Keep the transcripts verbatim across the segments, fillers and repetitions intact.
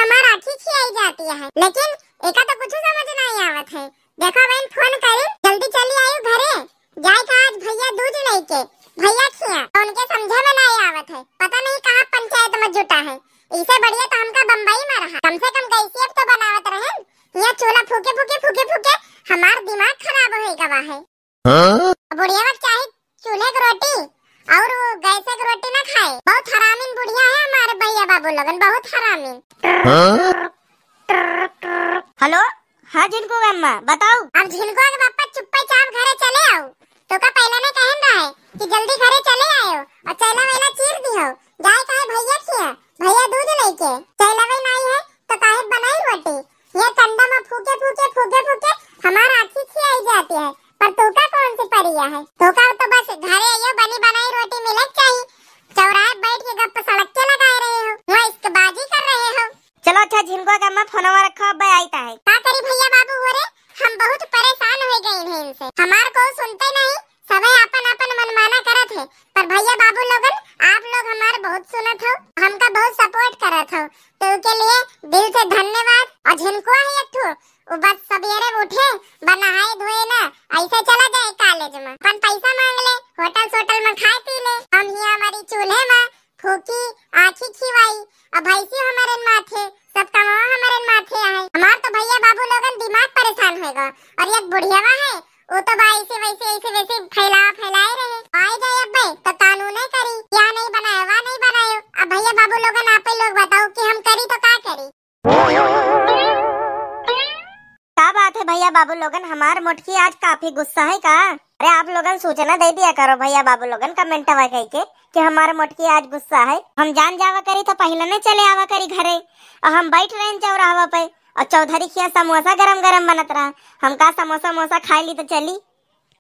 हमार आँखी खियाई जाती है, लेकिन एका तो कुछ समझ नहीं आवत है। देखो बहन, फोन करी, जल्दी चली आयु घरे, जाए का आज भैया दूज लेके, भैया खिया, तो उनके समझे में नहीं आवत है, पता नहीं कहाँ पंचायत में जुटा है। इसे बढ़िया तो हमका बम्बई में रहा, कम से कम गैसिया तो बनावत रहे, यहाँ चूल्हा फूके फूके फूके फूके हमार दिमाग खराब हो गवा है। हाँ? बुढ़िया चाहे चूल्हे की रोटी और गैस की रोटी ना खाए। बहुत हरामीन बुढ़िया है हमारे भैया बाबू लोगन, बहुत हरामीन। हाँ? हेलो, हाँ झिनकू के अम्मा, बताओ। अब झिनकू के पापा चुप्पे चाप घरे चले आओ। तोका पहले ने कहन रहे कि जल्दी घरे चले आयो और चैला वैला चीर दियो। जाए काहे भैया खिया, भैया दूज लेके। चैला वै नहीं है तो काहे बनाई रोटी? ये ठंडा में फूके फूके फूके फूके हमार आँखी खियाई जाती है, पर तोका कौन सी परिया है? तोका तो बस घरे आइयो, बनी बनाई रोटी मिले के चाहिए। चौराहे बैठ के गप सड़क के लगाए रहे हो, वहाँ इश्कबाजी कर रहे हो। चलो अच्छा झिनकू के अम्मा, फोनवा रखो, अब आई ता है। का करी भैया बाबू हो रे, हम बहुत परेशान हो गए हैं इनसे, हमार को सुनते नहीं, सबै आपन आपन मनमाना करत है, पर भैया बाबू लोगन, आप लोग हमार बहुत सुनत हो, हमका बहुत सपोर्ट करत हो, तो के लिए दिल से धन्यवाद। और झिनकुआ है एक ठो, वो बस सबेरे उठे, बस नहाए धोए ना, ऐसे चला जाए कॉलेज में, अपन पैसा मांग ले, होटल सोटल में खाए पी ले, हम हिया हमारी चूल्हे में फूकी, आँखी खिवाई, अब भैंसी हमरे माथे, सब कमावा हमरे माथे आए। हमार तो भैया बाबू लोगन दिमाग परेशान होएगा। और एक बुढ़ियावा है, वो तो बा ऐसे वैसे, ऐसे वैसे फैला फैलाए रहे। आए जाए अब्बे तो कानूने करी, या नहीं बनाए, वा नहीं बनाए। अब भैया बाबू लोगन, आप ही लोग बताओ कि हम करी तो का करी? का बात है भैया बाबू लोगन, हमार मोटकी आज काफी गुस्सा है का? अरे आप लोगन सूचना दे दिया करो भैया बाबू लोगन कमेंटवा कह के कि हमार मोटकी आज गुस्सा है। हम जान जावा करी तो पहले नहीं चले आवा करी घरे, और हम बैठ रहे चौराहवा पे और चौधरी खिया समोसा गरम गरम बनत रहा। हम का समोसा मोसा खाए ली तो चली?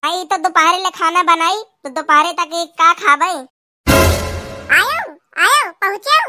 आई तो दोपहरे ले खाना बनाई तो दोपहरे तक एक का खाबे? आयो, आयो, पहुँचो।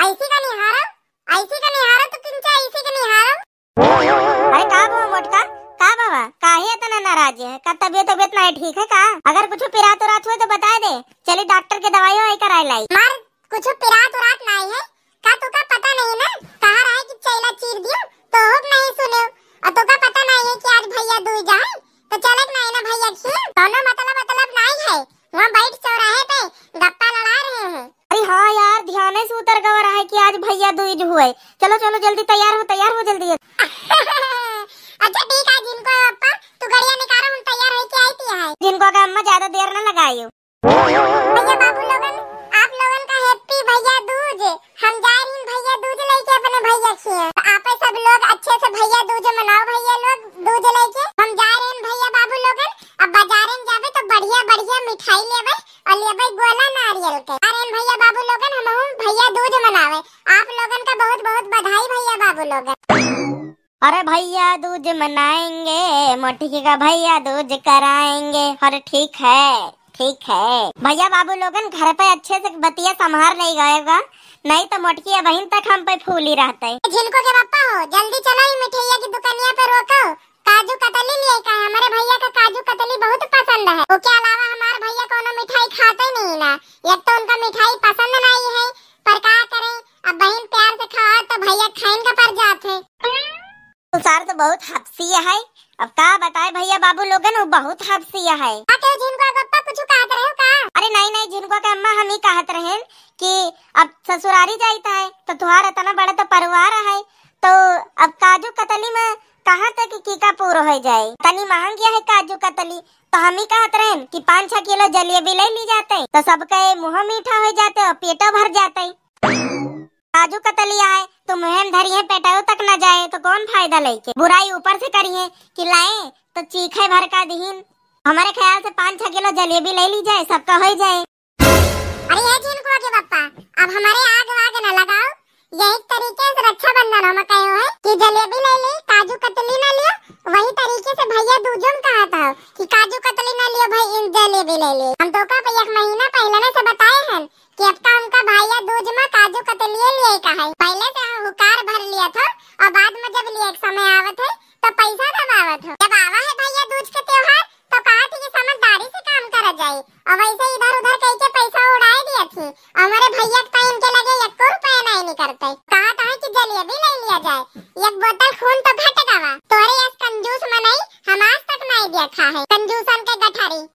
ऐसी का निहारो, ऐसी का निहारो तो किंचा ऐसी का निहारो। अरे का बाबा मोटका, का बाबा, काहे इतना नाराज है? का तबीयत, तबीयत नहीं ठीक है का? अगर कुछ पिरात उरात हुए तो बता दे, चली डॉक्टर के दवाई ववाई कराए लाई। मार कुछ पिरात उरात नहीं है का? तू का पता नहीं ना, कहा रहा है कि चैला चीर दियो तो हो नहीं सुने, और तू का पता नहीं है कि आज भैया दूज है, तो चलक नहीं ना भैया खिया, कौनो मतलब मतलब नहीं है। वहाँ बैठ चौराहे पे गप्पा लड़ा रहे हैं। अरे हाँ यार, ध्यान से उतर गवा रहा है कि आज भैया दूज हुए। चलो चलो जल्दी तैयार हो, तैयार हो जल्दी। अच्छा ठीक है, झिनकू पप्पा तू गड़िया निकालो, हम तैयार होके आई थी है। झिनकू का अम्मा ज्यादा देर ना लगाइयो। भैया बाबू लोगन, आप लोगन का हैप्पी भैया दूज। हम जा रही भैया दूज लेके अपने भैया खिया। तो आप सब लोग अच्छे से भैया दूज मनाओ, भैया लोग दूज लेके। हम जा रहे हैं भैया बाबू लोगन, अब बाजारे में जाबे तो बढ़िया बढ़िया मिठाई लेबे और लेबे गोला नारियल के। जा रहे हैं भैया बाबू लोगन, हम भैया दूज मनावे। आप लोगन का बहुत बहुत बधाई भैया बाबू लोगन। अरे भैया दूज मनाएंगे, मोटकी का भैया दूज कराएंगे। अरे ठीक है, ठीक है। भैया बाबू लोगन घर पे अच्छे से बतिया संभार नहीं गएगा, नहीं तो मोटकी बहन तक हम पे फूली रहते। झिनकू के पप्पा हो, जल्दी चलो ई मिठाइया की दुकानिया पे रोको, काजू कतली लिए का है, हमारे भैया का काजू कतली बहुत पसंद है। ओके अलावा हमार भैया कोनो मिठाई खाते नहीं ना, एक तो उनका मिठाई पसंद नहीं है, पर का करें, अब बहन प्यार से खावा तो भैया खाइन का पर जात है। तू सार तो बहुत हफ्सी है। अब का बताए भैया बाबू लोगन, वो बहुत हफ्सी है। का कहे झिनकुआ के पप्पा, कुछ कहत रहे हो का? अरे नहीं नहीं झिनकुआ के अम्मा, हम ही कहत रहेन कि अब ससुरारी जाइत है तो तुहार इतना बड़ा तो परिवार है, तो अब काजू कतली में कहाँ तक की का पूरा हो जाए? तनी महंग है काजू कतली, तो हम ही कहत रहेन कि पाँच छह किलो जलेबी ले ली जाते तो सबके मुँह मीठा हो जाते और पेटो भर जाते। काजू कतली आए तो मुँह में धरिए, पेटाओ तक न जाए तो कौन फायदा लेके? बुराई ऊपर से करिए कि लाए तो चीखे भर का दीन। हमारे ख्याल से पाँच छह किलो जलेबी ले ली जाए, सबका हो जाए। अरे ये झिनकुआ के पप्पा, अब हमारे आग वाग न लगाओ, यही तरीके से रक्षाबंधन हम कहे हैं कि जलेबी ले ली, काजू कतली न लियो, वही तरीके से भैया दूजो में कहा था कि काजू कतली न लियो भाई, इन जलेबी ले ली। हम तो का एक महीना पहले से बताए हैं कि अब का हमका भैया दूज में काजू कतलिए लिए का है। पहले से हम हुकार भर लिया था और बाद में जब लिए समय आवत है तो पैसा दबावत हो। जब आवा है भैया दूज के त्योहार तो कहा थी कि समझदारी से काम करा जाए, और वैसे इधर उधर कह के पैसा उड़ाए दिया थी। हमारे भैया के टाइम के लगे एको रुपया नहीं निकलते, कहा था कि जलेबी ले लिया। एक बोतल खून तो घट गवा। तोहरे यस कंजूस मनई हम आज तक नाई देखा है, कंजूसन के गठरी।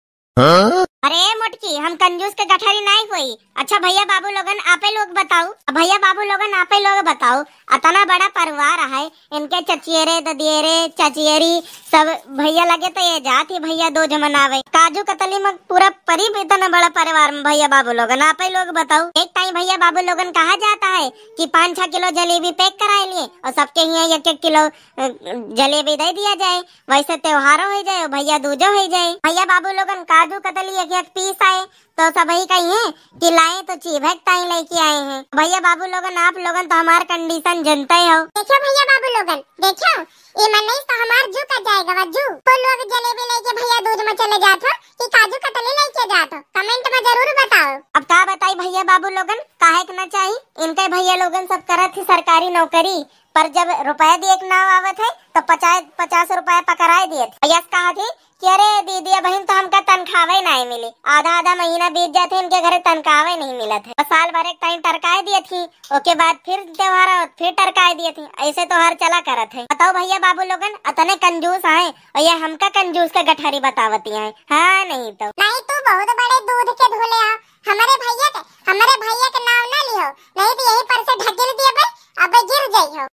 अरे मोटकी, हम कंजूस के गठरी नाई होई। अच्छा भैया बाबू लोगन, आपे लोग बताऊ, भैया बाबू लोगन, आपे लोग बताऊ, अतना बड़ा परिवार है, इनके चचियरे, ददियरे, चचियरी सब भैया लगे तो ये जात ही भैया दूज मनावे। काजू कतली में पूरा परी इतना बड़ा परिवार में भैया बाबू लोगन, आपे लोग बताऊ। एक टाइम भैया बाबू लोगन कहा जाता है कि पाँच छह किलो जलेबी पैक कराए लिए और सबके हियाँ एक एक किलो, अ, जलेबी दे दिया जाए। वैसे त्योहारो हो जाए, भैया दूजो हो जाए। भैया बाबू लोगन काजू कतली एक एक पीस आए, तो सबही कहिए कि लाए तो चीभक ताई लेके आए हैं। भैया बाबू लोगन, आप लोगन तो हमार कंडीशन जनते हो। देखो भैया बाबू लोगन, देखो, ये मनई तो हमार जू का जाएगा, वा जू। तो लोग जलेबी लेके भैया दूज में चले जात हो कि काजू कतली लेके जात हो, कमेंट में जरूर बताओ। अब का बताई भैया बाबू लोगन, काहे के ना चाही, इनके भैया लोगन सब करत ही सरकारी नौकरी, पर जब रुपया दिए के नाव आवत है तो पचास, पचास रुपया पकड़ाए दिए थे। यस कहा थी कि अरे दीदी, अबहिन तो हमका तनखावे नाई मिली, आधा आधा महीना बीत जात है, इनके घरे तनखावे नहीं मिलत है। बस साल भर एक टाइम टरकाए दिए थी, ओके बाद फिर त्योहार आवत, फिर टरकाए दिए थी, ऐसे त्योहार चला करत है। बताओ भैया बाबू लोगन, अतने कंजूस आए और ये हमका कंजूस के गठरी बतावती हैं। हाँ नहीं तो। नहीं, तू बहुत बड़े दूध के धुले आ। हमारे भैया के, हमारे भैया के नाव ना लिहो, नहीं तो यहीं पर से ढकेल दिए भाई, अब गिर जाइहो।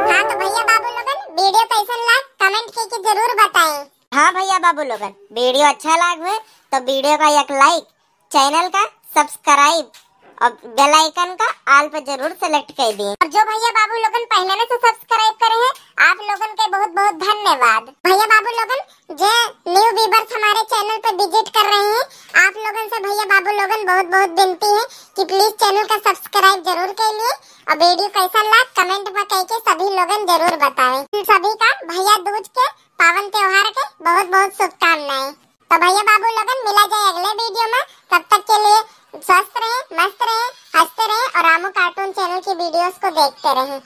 हाँ तो भैया बाबू लोगन, वीडियो कैसन लाग, कमेंट करके जरूर बताएं। हाँ भैया बाबू लोगन, वीडियो अच्छा लाग हुए तो वीडियो का एक लाइक, चैनल का सब्सक्राइब और बेल आइकन का ऑल पे जरूर सेलेक्ट कर दें। और जो भैया बाबू लोगन पहले से सब्सक्राइब करे हैं, आप लोगन के बहुत बहुत धन्यवाद। भैया बाबू लोगन, जे न्यू व्यूअर्स हमारे चैनल पे विजिट कर रहे हैं, आप लोगन से भैया बाबू लोगन बहुत बहुत विनती है कि प्लीज चैनल का सब्सक्राइब जरूर कर लिए और वीडियो कैसन लाग कमेंट में कह के सभी लोगन जरूर बताएं। सभी का भैया दूज के पावन त्योहार के बहुत बहुत शुभकामनाएं। तो भैया बाबू लोगन, मिला जाए अगले वीडियो में, तब तक के लिए स्वस्थ रहें, मस्त रहें, हंसते रहें और रामू कार्टून चैनल की वीडियोस को देखते रहें।